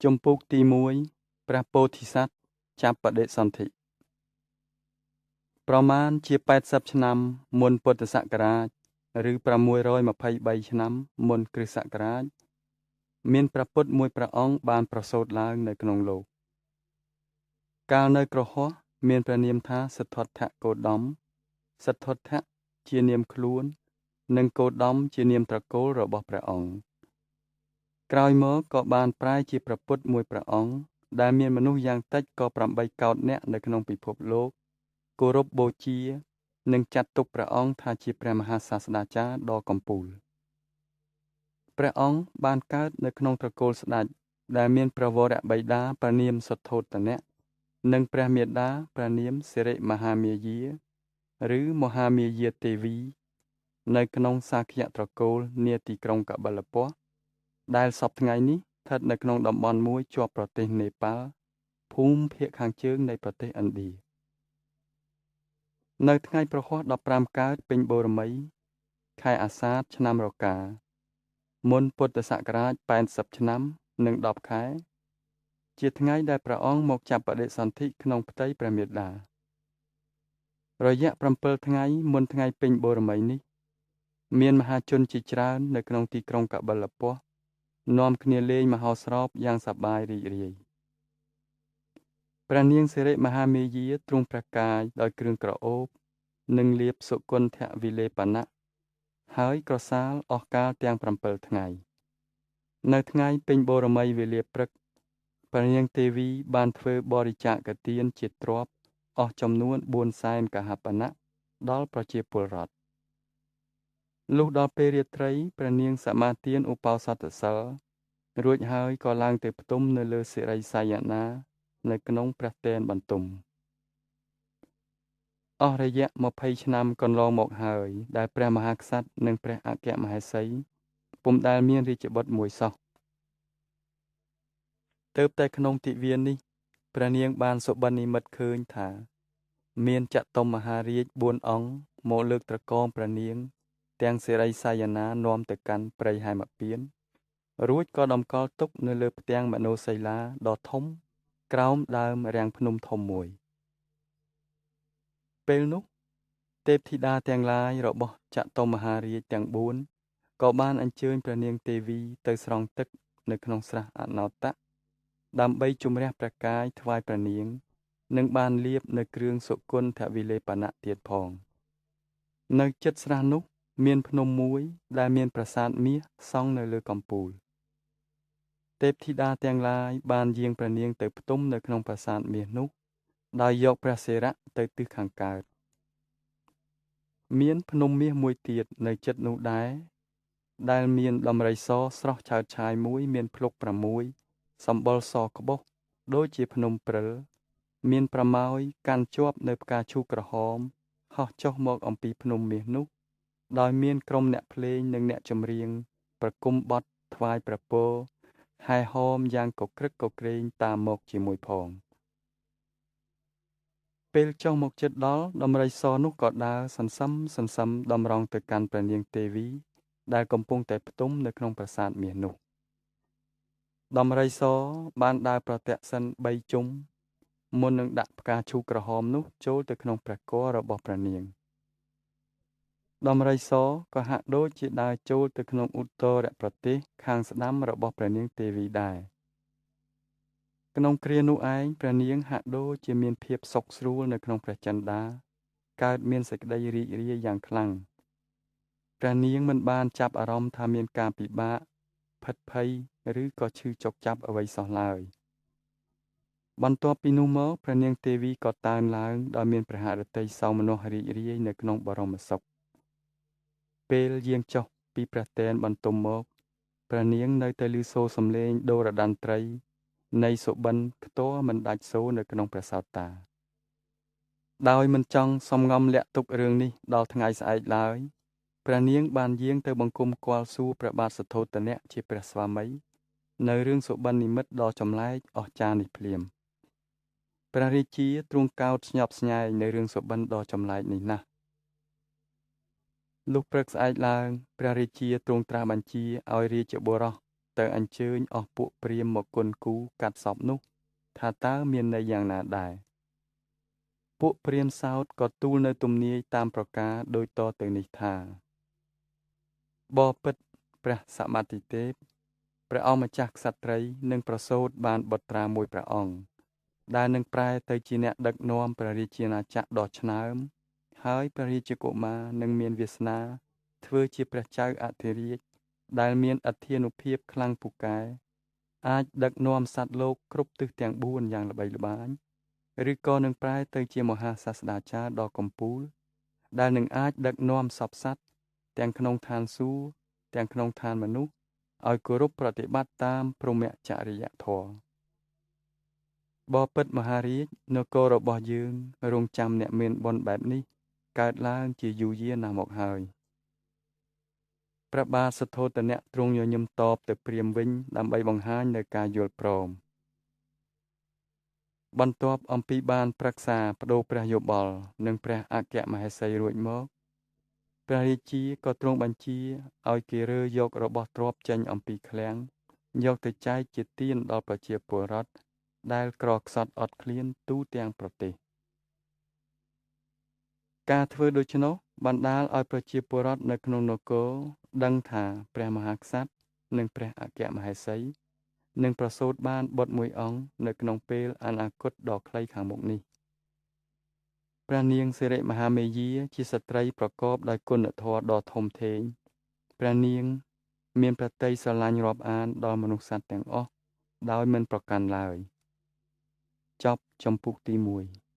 ជំពូកទី1ព្រះពោធិសត្វចាប់បដិសន្ធិប្រមាណជា80ឆ្នាំមុនពុទ្ធសករាជឬ623ឆ្នាំមុនគ្រិស្តសករាជមានព្រះពុទ្ធមួយព្រះអង្គបានប្រសូតឡើងនៅក្នុងលោកកាលនៅក្រហោះមានព្រះនាមថាសិទ្ធត្ថគោតមសិទ្ធត្ថជានាមខ្លួននិងគោតមជានាមត្រកូលរបស់ព្រះអង្គក្រោយមកក៏បានប្រែជាព្រះពុទ្ធមួយព្រះអង្គដែលមានមនុស្សយ៉ាងតិចក៏8កោដិនាក់នៅក្នុងពិភពលោកគោរពបូជានិងចាត់ទុកព្រះអង្គថាជាព្រះមហាសាស្តាចារ្យដ៏កំពូលព្រះអង្គបានកើតនៅក្នុងត្រកូលស្ដេចដែលមានព្រះវរបិតាព្រះនាមសុទ្ធោទនៈនិងព្រះមាតាព្រះនាមសិរិមហាមាយាឬមហាមាយាទេវីនៅក្នុងសាគយត្រកូលនាទីក្រុងកបិលពស្តុដែលសព្វថ្ងៃនេះស្ថិតនៅក្នុងតំបន់មួយជាប់ប្រទេសនេប៉ាល់ភូមិភាគខាងជើងនៃប្រទេសឥណ្ឌានៅថ្ងៃប្រហ័ស15កើតពេញបូរមីខែអាសាឍឆ្នាំរកាមុនពុទ្ធសករាជ80ឆ្នាំនិង10ខែជាថ្ងៃដែលព្រះអង្គមកចាប់បដិសន្ធិក្នុងផ្ទៃព្រះមាតារយៈ7ថ្ងៃមុនថ្ងៃពេញបូរមីនេះមានមហាជនជាច្រើននៅក្នុងទីក្រុងកបិលពស្តុនាំគ្នាលេងមហោស្រពយ៉ាងសប្បាយរីករាយព្រះនាងសិរិមហាមាយាទ្រង់ព្រះកាយដោយគ្រឿងក្រអូបនិងលាបសុគន្ធវិលេបនៈហើយក្រសាលអស់កាលទាំង7ថ្ងៃនៅថ្ងៃពេញបូរមីវេលាព្រឹកព្រះនាងទេវីបានធ្វើបរិច្ចាគទានជាទ្រព្យអស់ចំនួន4សែនកហបណៈដល់ប្រជាពលរដ្ឋលុះដល់ពេលរាត្រីព្រះនាងសមាទានឧបោសថសិលរួចហើយក៏ឡើងទៅផ្ទុំនៅលើសិរីសយនានៅក្នុងព្រះទែនបន្ទុំអស់រយៈ20ឆ្នាំកន្លងមកហើយដែលព្រះមហាក្សត្រនិងព្រះអគ្គមហេសីពុំដែលមានរាជបុត្រមួយសោះទើបតែក្នុងទិវានេះព្រះនាងបានសុបិននិមិត្តឃើញថាមានចតុមហារាជ4អង្គមកលើកត្រកងព្រះនាងទាំងសិរីសយនានាំទៅកាន់ព្រៃហេមពានរួចក៏តម្កល់ទុកនៅលើផ្ទាំងមនោសីលាដ៏ធំក្រោមដើមរាំងភ្នំធំមួយពេលនោះទេពធីតាទាំងឡាយរបស់ចតុមហារាជទាំង4ក៏បានអញ្ជើញព្រះនាងទេវីទៅស្រង់ទឹកនៅក្នុងស្រះអនោតៈដើម្បីជម្រះព្រះកាយថ្វាយព្រះនាងនិងបានលាបនៅគ្រឿងសុគន្ធវិលេបនៈទៀតផងនៅចិត្តស្រះនោះមានភ្នំមួយដែលមានប្រាសាទមាសសង់នៅលើកំពូលទេពធីតាទាំងឡាយបានយាងព្រះនាងទៅផ្ទុំនៅក្នុងប្រាសាទមាសនោះដោយយកព្រះសិរៈទៅទិសខាងកើតមានភ្នំមាសមួយទៀតនៅចិត្តនោះដែរដែលមានដំរីសស្រស់ឆើតឆាយមួយមានភ្លុក6សម្បុរសក្បុសដូចជាភ្នំព្រិលមានប្រមោយកាន់ជាប់នៅផ្កាឈូកក្រហមហោះចុះមកអំពីភ្នំមាសនោះដោយមានក្រុមអ្នកភ្លេងនិងអ្នកចម្រៀងប្រគំបទថ្វាយព្រះពរហែហោមយ៉ាងកក្រឹកកក្រែងតាមមកជាមួយផងពេលចុះមកជិតដល់ដំរីសនោះក៏ដើរសន្សឹមសន្សឹមតម្រង់ទៅកាន់ព្រះនាងទេវីដែលកំពុងតែផ្ទុំនៅក្នុងប្រាសាទមាសនោះដំរីសបានដើរប្រទក្សិណ3ជុំមុននឹងដាក់ផ្កាឈូកក្រហមនោះចូលទៅក្នុងព្រះគររបស់ព្រះនាងដំរីសក៏ហាក់ដូចជាដើរចូលទៅក្នុងឧត្តរប្រទេសខាងស្ដាំរបស់ព្រះនាងទេវីដែរក្នុងគ្រានោះឯងព្រះនាងហាក់ដូចជាមានភាពសុខស្រួលនៅក្នុងព្រះចិន្តាកើតមានសេចក្តីរីករាយយ៉ាងខ្លាំងព្រះនាងមិនបានចាប់អារម្មណ៍ថាមានការពិបាកភិតភ័យឬក៏ឈឺចុកចាប់អ្វីសោះឡើយបន្ទាប់ពីនោះមកព្រះនាងទេវីក៏តើនឡើងដោយមានព្រះហឫទ័យសោមនស្សរីករាយនៅក្នុងបរមសុខពេលយាងចុះពីព្រះទែនបន្ទុំមកព្រះនាងនៅតែឮសូរសំឡេងដូរតន្ត្រីនៃសុបិនខ្ទាស់មិនដាច់សូរនៅក្នុងព្រះសោតាដោយមិនចង់សំងំលាក់ទុករឿងនេះដល់ថ្ងៃស្អែកឡើយព្រះនាងបានយាងទៅបង្គំគាល់សួរព្រះបាទសទ្ធោទនៈជាព្រះស្វាមីនៅរឿងសុបិននិមិត្តដ៏ចម្លែកអស្ចារ្យនេះភ្លាមព្រះរាជាទ្រង់កោតស្ញប់ស្ញែងនៅរឿងសុបិនដ៏ចម្លែកនេះណាស់លុះព្រឹកស្អែកឡើងព្រះរាជាទ្រង់ត្រាស់បញ្ជាឲ្យរាជបុរស ទៅអញ្ជើញអស់ពួកព្រាហ្មណ៍មកគន់គូរកាត់សពនោះ ថាតើមានន័យយ៉ាងណាដែរ ពួកព្រាហ្មណ៍សោតក៏ទូលនៅទំនាយតាមប្រការដូចតទៅនេះថា បពិតព្រះសមតិទេព ព្រះអង្គម្ចាស់ក្សត្រីនឹងប្រសូតបានបុត្រាមួយព្រះអង្គ ដែលនឹងប្រែទៅជាអ្នកដឹកនាំព្រះរាជាណាចក្រដ៏ឆ្នើម ហើយព្រះរាជកុមារនឹងមានវាសនាធ្វើជាព្រះចៅអធិរាជដែលមានអធិនុភាពខ្លាំងពូកែ អាចដឹកនាំសត្វលោកគ្រប់ទិសទាំង4យ៉ាងល្បីល្បាញ ឬក៏នឹងប្រែទៅជាមហាសាស្ត្រាចារ្យដ៏កំពូល ដែលនឹងអាចដឹកនាំសព្វសត្វទាំងក្នុងឋានសួគ៌ទាំងក្នុងឋានមនុស្សឲ្យគោរពប្រតិបត្តិតាមព្រហ្មចរិយធម៌ បពិតមហារាជនគររបស់យើងរងចាំអ្នកមានបុណ្យបែបនេះកើតឡើងជាយូរយារណាស់មកហើយ ព្រះបាទសទ្ធោទនៈទ្រង់ញញឹមតបទៅព្រាហ្មណ៍វិញដើម្បីបង្ហាញនូវការយល់ព្រម បន្ទាប់អំពីបានប្រឹក្សាប្ដូរព្រះយោបល់និងព្រះអគ្គមហេសីរួចមក ព្រះរាជាក៏ទ្រង់បញ្ជាឲ្យគេរើយករបស់ទ្រព្យចេញអំពីឃ្លាំងយកទៅចែកជាទានដល់ប្រជាពលរដ្ឋដែលក្រខ្សត់អត់ឃ្លានទូទាំងប្រទេស ការធ្វើដូច្នោះបណ្ដាលឲ្យប្រជាពលរដ្ឋនៅក្នុងនគរដឹងថាព្រះមហាក្សត្រនិងព្រះអគ្គមហេសីនឹងប្រសូតបានបុត្រមួយអង្គនៅក្នុងពេលអនាគតដ៏ខ្លីខាងមុខនេះ ព្រះនាងសិរិមហាមេយាជាស្ត្រីប្រកបដោយគុណធម៌ដ៏ធំធេង ព្រះនាងមានព្រះទ័យស្រឡាញ់រាប់អានដល់មនុស្សសត្វទាំងអស់ដោយមិនប្រកាន់ឡើយ ចប់ចម្ពោះទី1។